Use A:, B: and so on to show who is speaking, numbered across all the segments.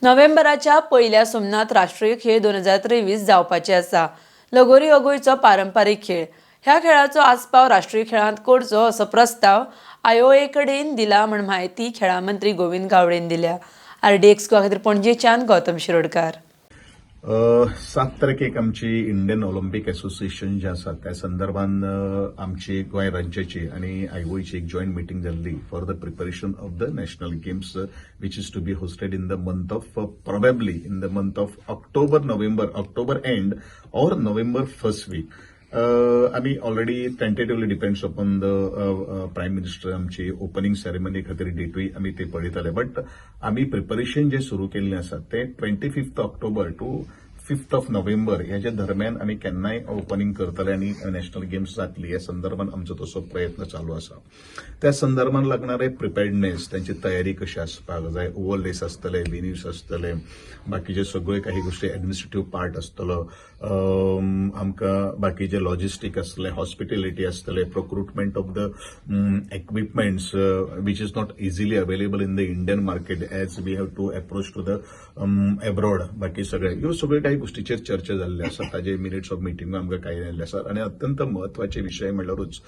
A: नोव्हेंबराच्या पयल्या सोमनाथ राष्ट्रीय खेळ 2023 जावपाचे आसा. लगोरी हो गोंयचो पारंपारीक खेळ. ह्या खेळाचो आस्पाव राष्ट्रीय खेळांत करचो असो प्रस्ताव आयओए कडेन दिला म्हण म्हायती खेळां मंत्री गोविंद गावडेन दिल्या. आरडीएक्स गोवा खातीर पणजेच्यान गौतम शिरोडकार.
B: 7 तारखेक आमची इंडियन ऑलिम्पिक एसोसिएशन जे आसा, त्या संदर्भान आमची गोंय राज्याची आनी आयओएची एक जॉयंट मिटींग जाल्ली for the preparation of the national games, which is to be hosted in the month of, probably in the month of October, November, October end or November first week. आमी already tentatively, depends upon the Prime Minister, आमची opening ceremony खातीर डेटूय आमी ते पळयताले. But आमी preparation जे सुरू केल्लें आसा, ते 25th October to 5th of November ह्याच्या दरम्यान आमी केन्नाय ओपनिंग करतले आनी नॅशनल गेम्स जातली, ह्या संदर्भात आमचो तसो प्रयत्न चालू आसा. त्या संदर्भात लागणारे प्रिपेर्डनेस, त्यांची तयारी कशी आसपाक जाय, ओव्हरलेस आसतले, वेन्यूज आसतले, बाकीचे सगळे काही गोष्टी, ऍडमिनिस्ट्रेटिव्ह पार्ट आसतलो, आमकां बाकीचे लॉजिस्टीक आसतले, हॉस्पिटॅलिटी आसतले, procurement of the equipments, which is not easily available in the Indian market, as we have to approach to the abroad. बाकी सगळे ह्यो सगळ्यो काही गोष्टीचेर चर्चा जाल्ली आसा. ताजे मिनिट्स ऑफ मिटींग आमकां काही आयिल्ले आसात. आनी अत्यंत म्हत्वाचे विशय म्हणल्यारूच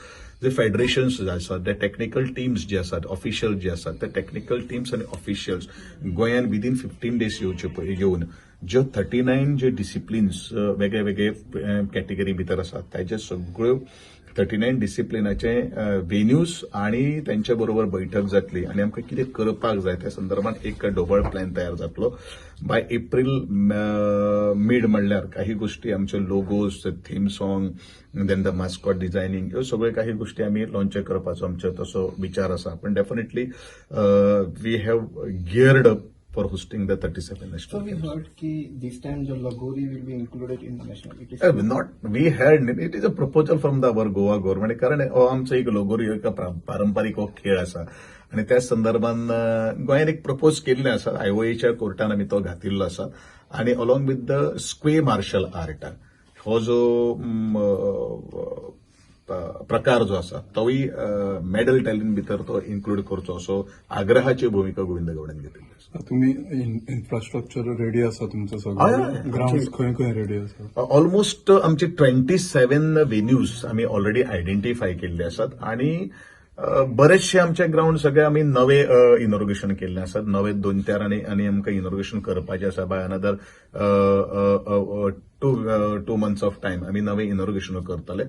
B: जे फेडरेशन्स जे आसात, ते टॅक्निकल टिम्स जे आसात, ऑफिशियल जे आसात, ते टॅक्निकल टिम्स आनी ऑफिशियल्स गोंयान विदीन 15 डेज येवचे पळय. येवन ज्यो 39 जे डिसिप्लिन्स वेगळे वेगळे कॅटेगरी भितर आसात, ताजे सगळ्यो 39 डिसिप्लिनाचे वेन्यूज आणि त्यांच्या बरोबर बैठक जातली आणि आमकां कितें करपाक जाय त्या संदर्भात एक ढोबळ प्लॅन तयार जातलो. बाय एप्रील मीड म्हणल्यार काही गोष्टी, आमचे logos, theme song, then the mascot designing, ह्यो सगळ्यो काही गोष्टी आमी लॉन्च करपाचो आमचो तसो विचार आसा. पण definitely we have geared up for hosting the 37
C: So
B: national
C: we
B: games.
C: Heard ki this time the Lagori will be included in the national. It is
B: Not we had, it is a proposal from the our Goa government, कारण हो आमचो एक लगोरी एक पारंपारीक हो खेळ आसा आनी त्या संदर्भान गोंयान एक प्रपोज केल्लें आसा. आयओएच्या कोर्टान आमी तो घातिल्लो आसा. आनी along with the sqay martial art हो जो प्रकार जो आसा, तोवूय मेडल टॅलीन भितर तो इन्क्लूड करचो असो आग्रहाची भुमिका गोविंद गावडेन घेतिल्ली आसा.
D: तुम्ही इन्फ्रास्ट्रक्चर रेडी आसा तुमचं
B: हय, हय,
D: सगळं?
B: हय.
D: ग्राउंड खंय खंय रेडी आसा?
B: ऑलमोस्ट आमचे 27 वेन्यूज आमी ऑलरेडी आयडेंटिफाय केल्ले आसात आणि बरेचशे आमचे ग्राउंड सगळे आमी नवे इनॉग्रेशन केल्ले आसात. नवे दोन चार आनी आमकां इनॉग्रेशन करपाचे आसा. By another 2 months of time आमी नवे इनॉग्रेशन करतले.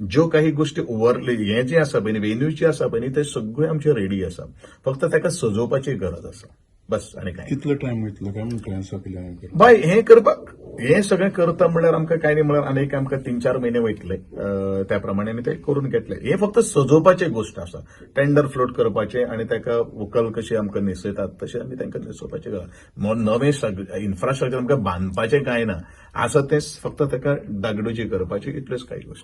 B: ज्यो काही गोष्टी ओवरले हे जे आसा पळय, वेन्यू जे आसा पळय न्ही, ते सगळे आमचे रेडी आसा. फक्त ताका सजोवपाची गरज आसा, बस, आनी काय.
D: कितलो टायम वयतलो काय म्हणटा हें सगळें हें करपाक?
B: बाय, हें करपाक, हें सगळें करता म्हणल्यार आमकां कांय न्ही म्हणल्यार आनीक आमकां 3-4 म्हयने वयतले. त्या प्रमाणे आमी ते करून घेतले. हें फक्त सजोवपाची गोश्ट आसा. टेंडर फ्लोट करपाचें आनी ताका व्हंकल कशी आमकां न्हेसयतात, तशें आमी तांकां न्हेसोवपाचें. नवें इन्फ्रास्ट्रक्चर आमकां बांदपाचें कांय ना, आसा तें फक्त ताका डागडुजी करपाची, इतल्योच कांय गोश्टी.